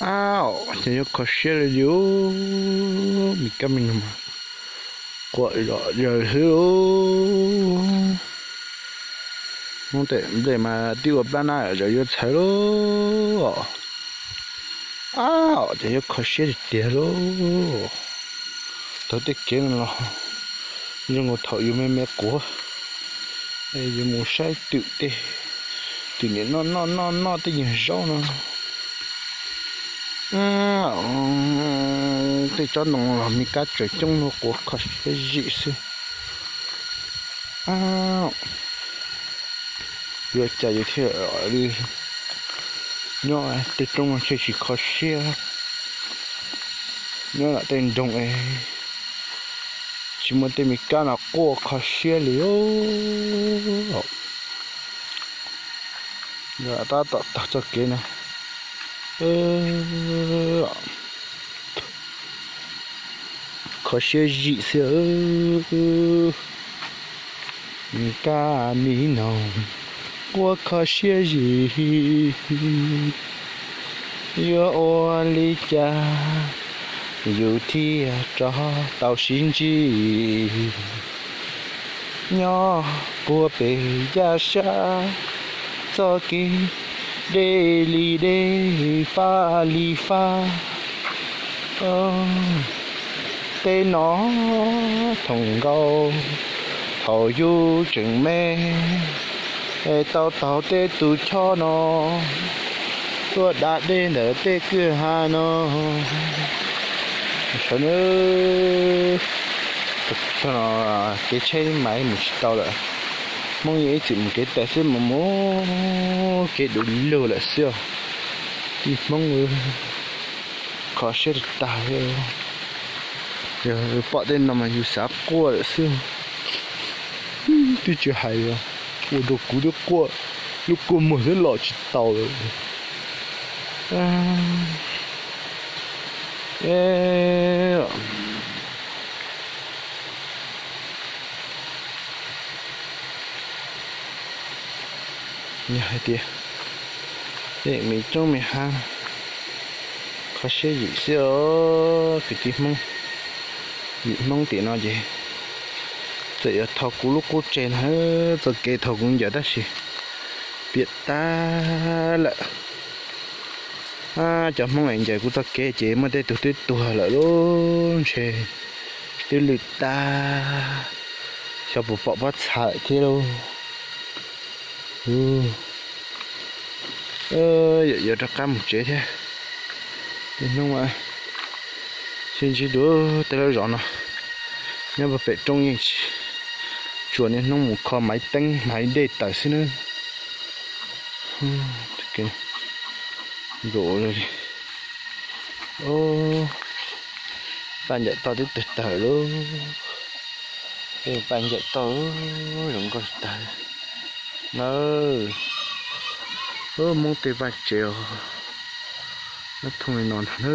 Au, ces yuav kho siab li li, me kab me noog mas quaj zom zaws xwb lauj. Hnub tej nplej mas twb ua plab nab zom zaws yuav txhawv lauj. Au, ces yuav kho siab tiag tiag lauj. Taug tej kev no los zoo nkaus thaum yus me me quav, yus mus saib twm tej, twm niam noj noj noj noj tej nyuag zaub no. Tej tsob ntoo los me kab tsaws coob no, quav kho siab zim xwb. Yuav cas yus thiaj li nyob tej roob no thiaj tsis kho siab, nyob lam tej nroog es tsis muaj tej me kab no quaj kho siab li. Tab tom taug txoj kev no, kho siab zim xwb. Kab me noog quaj kho siab zim, yuav ua li cas yus thiaj rov tau sib ntsib. Nyob puag pem yaj sab, txoj kev deb li deb, faj li faj. Tej no thoom nkaus thaum yus tseem me, es tau taug tej tus choj no tuaj da dej ntawm tej kwj ha no. Sawv daws, tus choj no kev tsheb mas mus tsis tau lawm. Hmoob yeej ib txwm mus kev tais xwb mas mus kev du lug lawm xwb os. Tij Hmoob kho siab tag tag. Yog pom tej no mas yus xav quaj lawm xwb. Twb tsis hais os, ua rau kuv twb quaj, lub kua muag twb los tsis tau lawm. Yog hais tias tej me roob me hav kho siab zim xwb os kwv tij Hmoob. Yim Hmoob tim no ces txawm yuav thov kuv lub qub tse na, txoj kev thov kuv ncaws tab sis piam tag lawm. Cov Hmoob es ncaws kuv txoj kev ces muaj tej tug twb tuag lawm lauj, ntshe twb lwj tag, xyov puas pom pob txha thiab lauj. Yuav rov qab mus tsev thiab. Tej hnub mas sib ntsib dua tej lawv zos no, nyob pem roob yeej tsis tsuas, niaj hnub mus kho maiv teeb maiv dej taws xwb na. Nkaus li paj ncaws toj twb tawg tawg lauj. Tej paj ncaws toj zoo nkauj tag na. Hmoob tej vaj tsev os, nyob thooj li no ntag na.